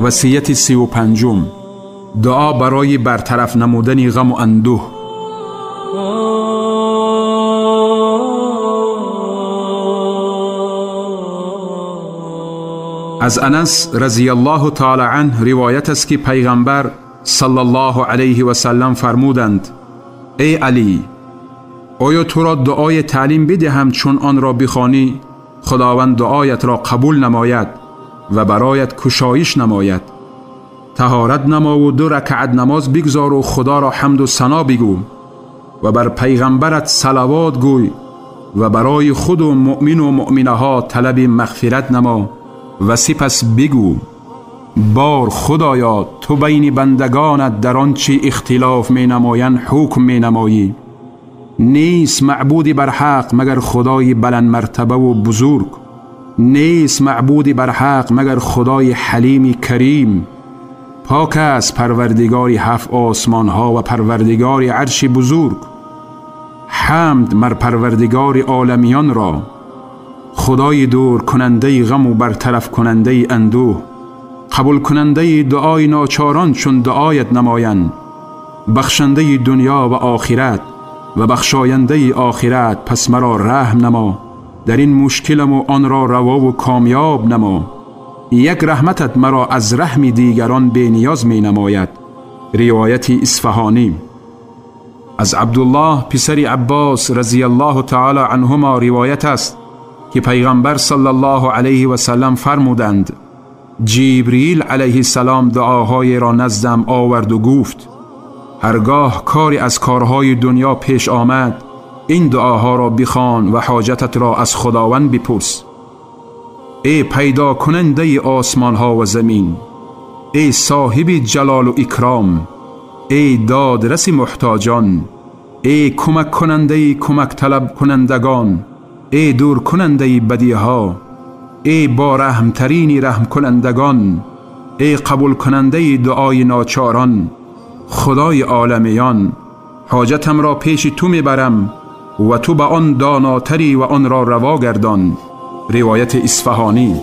وصیت 35، دعا برای برطرف نمودن غم و اندوه. از انس رضی الله تعالی عنه روایت است که پیغمبر صلی الله علیه و سلم فرمودند: ای علی، آیا تو را دعای تعلیم بدهم چون آن را بخوانی خداوند دعایت را قبول نماید و برایت کشایش نماید؟ طهارت نما و 2 رکعت نماز بگذار و خدا را حمد و ثنا بگو و بر پیغمبرت صلوات گوی و برای خود و مؤمن و مؤمنه ها طلب مغفرت نما و سپس بگو: بار خدایا، تو بین بندگانت در آنچه اختلاف می نمایند حکم می نمایی. نیست معبودی بر حق مگر خدای بلند مرتبه و بزرگ، نیست معبودی بر حق مگر خدای حلیم کریم. پاک است پروردگاری 7 آسمان ها و پروردگاری عرش بزرگ. حمد مر پروردگار عالمیان را، خدای دور کننده غم و برطرف کننده اندوه، قبول کننده دعای ناچاران چون دعایت نمایند، بخشنده دنیا و آخرت و بخشاینده آخرت. پس مرا رحم نما در این مشکلم و آن را روا و کامیاب نما. یک رحمتت مرا از رحم دیگران بی نیاز می نماید. روایت اصفهانی. از عبدالله پسر عباس رضی الله تعالی عنهما روایت است که پیغمبر صلی الله علیه و سلم فرمودند: جبریل علیه السلام دعاهای را نزدم آورد و گفت: هرگاه کاری از کارهای دنیا پیش آمد این دعاها را بخوان و حاجتت را از خداوند بپرس. ای پیدا کننده آسمان ها و زمین، ای صاحب جلال و اکرام، ای دادرس محتاجان، ای کمک کننده کمک طلب کنندگان، ای دور کننده بدیها، ای با رحم ترین رحم کنندگان، ای قبول کننده دعای ناچاران، خدای عالمیان، حاجتم را پیش تو میبرم و تو به آن داناتری و آن را روا گردان. روایت اصفهانی.